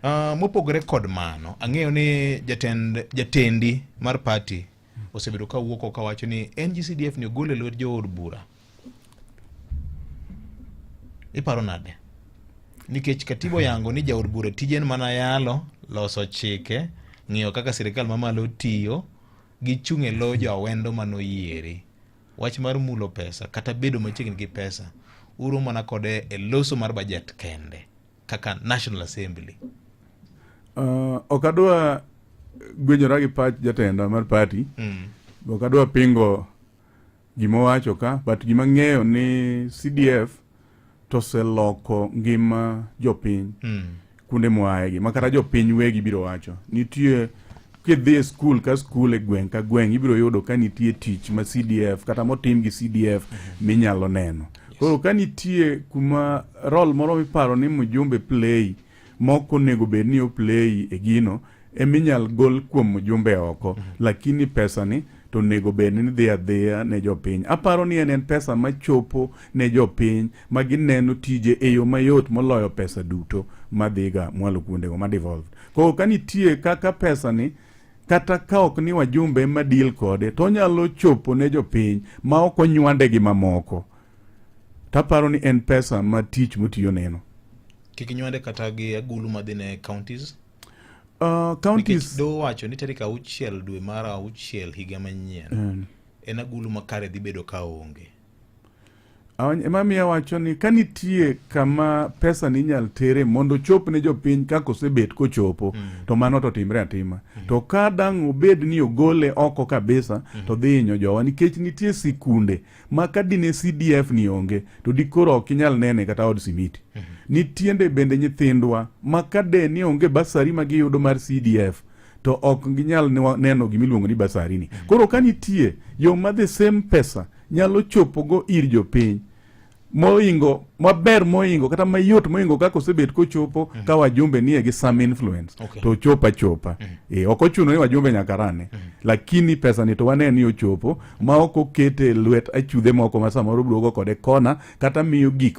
Mopogore kod mano, ang'eyo ni jatend jatendi mar party osebedo ka wuok kawacho ni NGCDF ni ogol e lwet jood bura. Iparo nade? Nikech katiba oyango ni jaod bura tije en mana yalo, loso chike, ng'iyo kaka sirikal mamalo tiyo, gi chung' e lo jo awendo manoyiere. Wach mar mulo pesa kata bedo machiegni gi pesa uro mana kode e loso mar bajet kende kaka National Assembly. Ok adwa gwenyora gi pach jatenda mar party. Ok adwa pingo gima owacho ka, but gima ng'eyo ni CDF to oseloko ngima jopiny kuonde moaye gi ma kata jopiny wegi biro wacho. Nitie kidhi e skul ka skul e gweng' ka gweng' ibiro yudo ka nitie tich ma CDF kata motim gi CDF minyalo neno. Koro ka nitie kuma role moro miparo ni mjumbe play mok onego bed ni o play e gino eminyal gol kuom mjumbe oko, lakini pesa ni to onego bed ni dhi adhiya ne jopiny. Aparo ni en pesa machopo ne jopiny ma gineno tije e yo mayot moloyo pesa duto madhiga mwalo kuondego ma devolved. Koro ka nitie kaka pesa ni kata ka ok ni wajumbe ema deal kode to onyalo chopo ne jopiny ma ok onywande gi mamoko. Taparo ni en pesa ma tich motiyo neno. Kik nywande kata gi agulu madhi ne counties. Counties Nikech doho wacho ni tarik 6 dwe mar 6 higa manyien en agulu makare dhi bedo ka onge. Ema miyo awacho ni ka nitie kama pesa ni inyal tere mondo ochop ne jopiny kaka osebet kochopo, to mano to timre atima. To ka dang' obed ni ogole oko kabisa, to dhi hinyo jowa nikech nitie sikunde ma ka dine CDF ni onge to dikoro ok inyal nene kata od simiti. Nitiende bende nyithindwa ma ka de ni onge basari ma giyudo mar CDF to ok ginyal neno gimiluongo ni basari ni. Koro ka nitie yo ma the same pesa nyalo chopogo ir jopiny moingo maber moingo kata mayot moingo kaka osebet kochopo ka wajumbe nie gi some influence, to ochopo achopa. Ok ochuno ni wajumbe nyaka rane, lakini pesa ni to wane ni ochopo ma ok okete e lwet achudhe moko ma samoro duogo kode kona kata miyo gik